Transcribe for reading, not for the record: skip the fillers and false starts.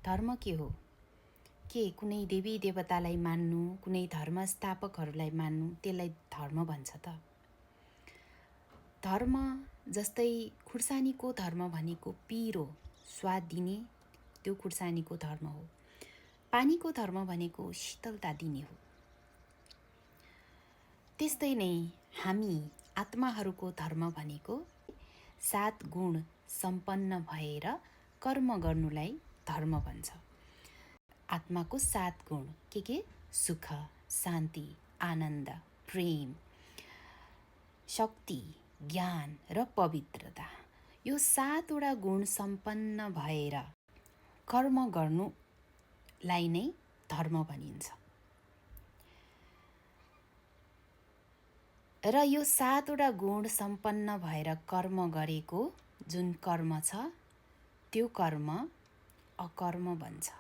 धर्म के हो? के कुनै देवी देवतालाई मान्नु, कुनै धर्म स्थापकहरूलाई मान्नु, त्यसलाई धर्म भन्छ त? धर्म जस्तै खुर्सानीको धर्म भनेको पिरो स्वाद दिने, त्यो खुर्सानीको धर्म हो। पानीको धर्म भनेको शीतलता दिने हो। त्यस्तै नै हामी आत्माहरूको धर्म भनेको 7 गुण सम्पन्न भएर कर्म गर्नुलाई धर्म भन्छ। आत्माको 7 गुण के? सुख, शान्ति, आनन्द, प्रेम, शक्ति, ज्ञान र पवित्रता। यो 7 वटा गुण सम्पन्न भएर कर्म गर्नुलाई नै धर्म भनिन्छ। र यो 7 वटा गुण सम्पन्न भएर कर्म गरेको जुन कर्म छ त्यो कर्म अकर्म भन्छ।